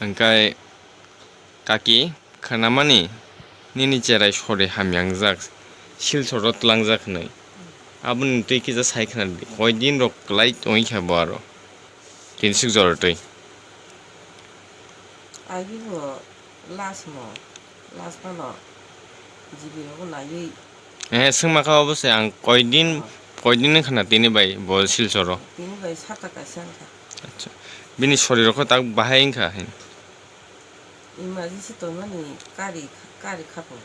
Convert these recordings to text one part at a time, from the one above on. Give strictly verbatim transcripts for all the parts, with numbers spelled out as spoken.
Hwnkhe kaki, khwnamani nini cherai sori hamya wngjak, Silchoro tlangjak hwnwi. Aboni twi kisa sai khna di, koi din rok kwlai tongwi kha bo aro. Tini suk jora twi. Agi bo last mo, last phano G B rogo naiwi. Eh, swngma kha obo se ang koi din, koi din wngkha na tini bai bo Silchoro. Tini bai sata kaisa wngkha. Acha. Bini sori rok kho tak bahai wngkha hin. Emergency tongmani kari, kari khapo.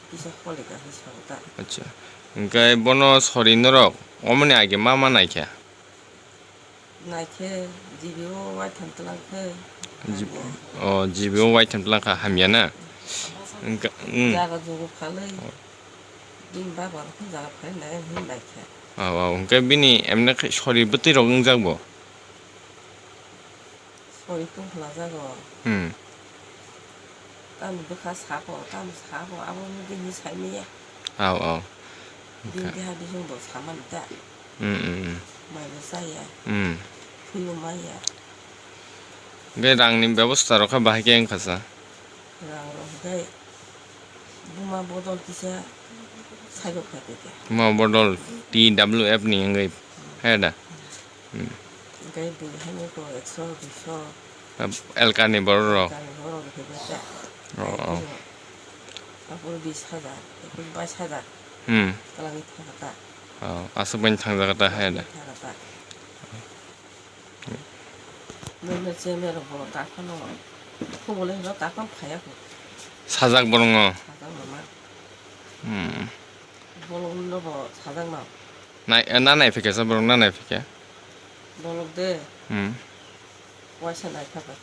Kisa holi ka hin sao ta. Acha. Hwnkhe bono sori norok omoni age ma ma naikha? Naikhe G B o waitham tlang khe. G-, hamya. O, G B o waitham tlang kha hamya na? Wngkha, mm. Jaga jugu phalwi. O. Bini baba rok jaga phalwi nai hin naikhe. O, o, hwnkhe bini emne khe sori bwtwi rok wngjak bo? Sori tong khlajago. Hmm. Tamo bwkha sabo, tamo sabo, abo wngwi bini saimanya. Au, au. Bini deha bising bo samani ta. Hmm, hmm, hmm. Mai bo chaya. Hmm. Thwibo maya. Hwnkhe rangni bebosta rok kha bahai khe wngkha sa? Rang rok hwnkhe buma bodol kisa saibo kha tei khe. Buma bodol T W F ni wngwi, he da? Hmm. Hwnkhe bui haino ko ekso, duiso. Ab-, elkani borok rok. Elkani borok rok hwnkhe ta. Oh, oh. Apor bis hajar, ekui bais hajar. Hmm. Twlangwi thangkha ta. Oh, aswk bai thangjakha ta, he da? Thangkha ta. Nokni chairman rok bo daphano, khobole hino daphano phaiya kho. Sajak borokno? Sajak mama. Hmm. Bolongno bo sajak no. Nai, na nai phikha sa borok na nai phikha? Bolok de. Hmm. Waisa nai phaka.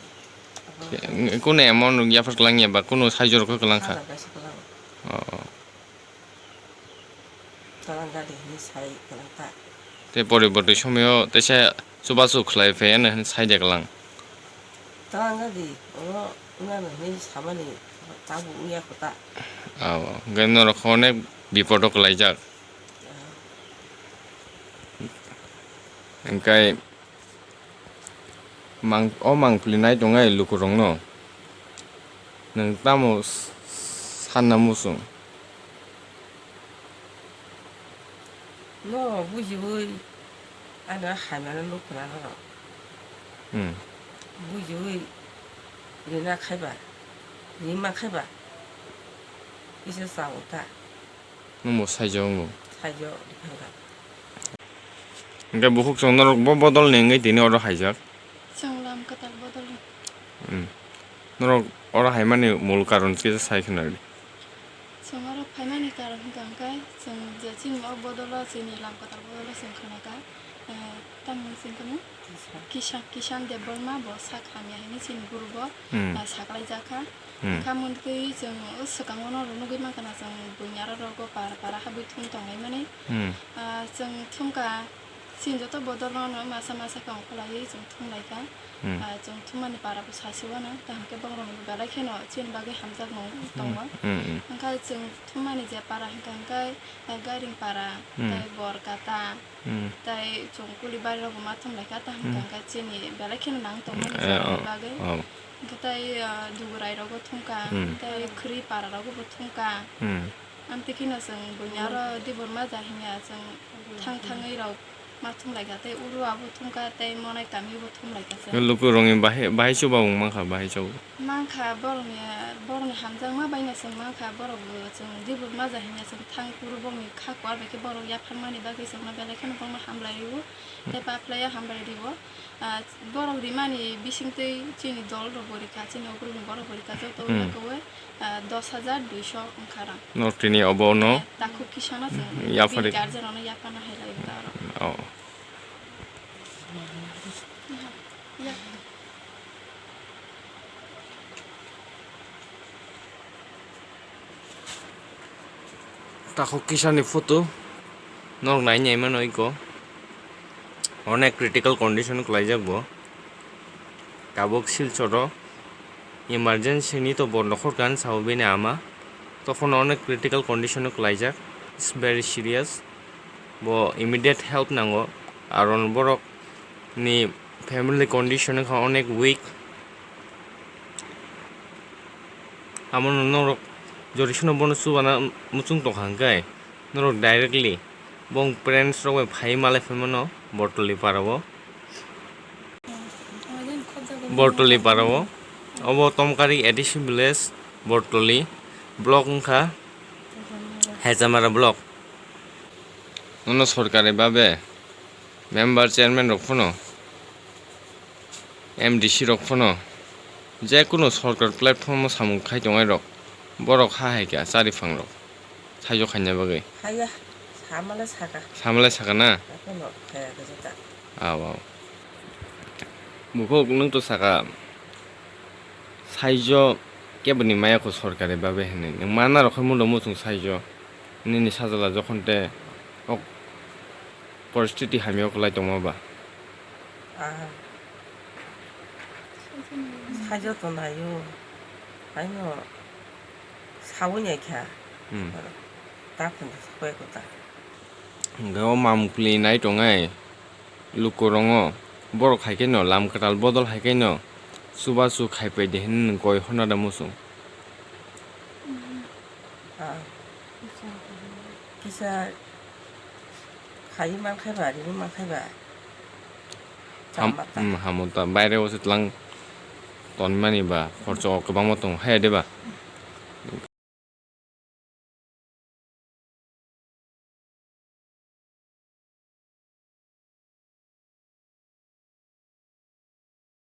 Kuno amount rok yaphar kwlangya ba kuno saijo rok kwlangkha? Sajak kaisa kwlango. Oh, oh. Twlang gadi hinwi sai kwlangkha. Tei poriborti somoyo teisa chubachu khlai phaiya hinwi sai de kwlang. Twlang gadi oro wngya hinwi samani tabuk wngya kho ta. Abo hwnkhe norok kho onek bipodo kwlaijak. Ah. Hwnkhe Mang, o mangpili nai tongnai lukurokno nwng tamo s-, s-, sanna muchung? No bujiwi ano haimano nuk khna norok. Hmm. Bujiwi rina khaiba, rima khaiba kisa chao ta. Nwngbo saijo wngo. Saijo rikha. Hwnkhe bukhuk chwng norok bo bodol ni wngwi tini oro haijak. Chwng lam kwtal bodol ni. Hmm. Norok oro haimani mul karon kisa sai khna di. Chwng oro phaimani karon hwnkha hwnkhe chwng je chini o bodolo chini lam kwtal bodolo chwng khna kha. Eh, tamni singkhe mo? Kisan. Kisan, Kisan Debbarma bo sak hamya hinwi chini group o, Hmm. ah, saklaijak kha. Hmm. Wngkha mwnthwi chwng o swkango no nugwi mankha na chwng buini aro rogo para para habwi thum tonglaimani. Hmm. Ah, chwng thumkha, chini joto bodol no no masa masa khe ongkholaiwi chwng thumlaikha. Hmm. Ah, chwng thummani para bo sasi uanw, kaham khe bohrok ni belai kheno chini bagwi hamjakmung Hmm. tongo. Hmm, hmm. Wngkha chwng thummani je para hwnkha hwnkhe, ah, Gairing para, Hmm. tei Borkata, Hmm. tei chwng kuli bari rogo ma thumlaikha, tamo Hmm. hwnkha hwnkhe chini belai kheno nang tongmani Eh, jaga ni oh, bagwi. Oh. Hwnkhe tei, ah, Dugurai rogo thumkha, Hmm. tei Khwrwi para rogo bo thumkha. Hmm. Amtwi kheno chwng buini aro Debbarma ja hinya chwng thang thangwi rok ma thumlaikha, tei uro abo thumkha, tei Monai kami bo thumlaikha chwng. Lukurokni bahai, bahai chuba wng mankha, bahai chuba. Mankha borokni, borokni hamjakma baino chwng mankha, borok bo chwng Debbarma ja hinya chwng thang kuru bokni kha kuar bai khe borok yapharmani bagwi chwngno belai kheno borokno hamlai rwo, tei paphla ya hamlai rwo. Ah, borok rimani bisingtwi chini dol rok bo rikha, chini o group ni borok bo rikha, joto Hmm. yakowi, ah, dos hajar duiso wngkha rang. Norok tini obo no Eh, takhuk kisa no chwng Hmm, yaphari. Bini guardian rok no yapharna hai lai ta oro. Oh. Ya. Takhuk kisa ni photo norok nai nai mano iko. Onek critical condition kwlaijak bo. Tabuk Silchoro emergency ni to bo nokhor kan sao bini ama. Tokhono onek critical condition kwlaijak. It's very serious. Bo immediate help nango. Aron borok ni family condition wngkha onek weak. Amo no norok jori sano bono chubana muchung tongkha hwnkhe norok directly bong parents rok bai phai malai phaimano Bortoli para o. Bortoli para o. Obo Tomkari A D C village, Bortoli block wngkha, Hechamara block. Nono sorkari babe member chairman rok phano, M D C rok phano, je kunu sorkar platform o samung khai tongnai rok, borok ha hai kha chariphang rok saijo khaina bagwi. Haya, samalai saka. Samalai saka na? Akheno khaya khe jota. Aw, aw. Bukhuk nwng to saka, saijo keboni maya kho sorkari babe hinwi. Nwng mana rok khe mudo muchung saijo. Nini sajla jokhon te ok poristiti hamya kwlai tongma ba? Ah. Saijo to naio. Haino sawi nai kha. Hmm. Ta phun ta sawi ko ta. Hwnkhe o mamukli nai tongnai lukurongo borok hai khe no lam kwtal bodol hai khe no chubachu khai pai de hinwi koi honna da muchung. Ah. Kisa khai man khai ba, ri man khai ba. Ham-, Chama ta. Hmm, hamo ta. Baire o se tlang tonmani ba, khorcho kwbangma tongo, haya de ba?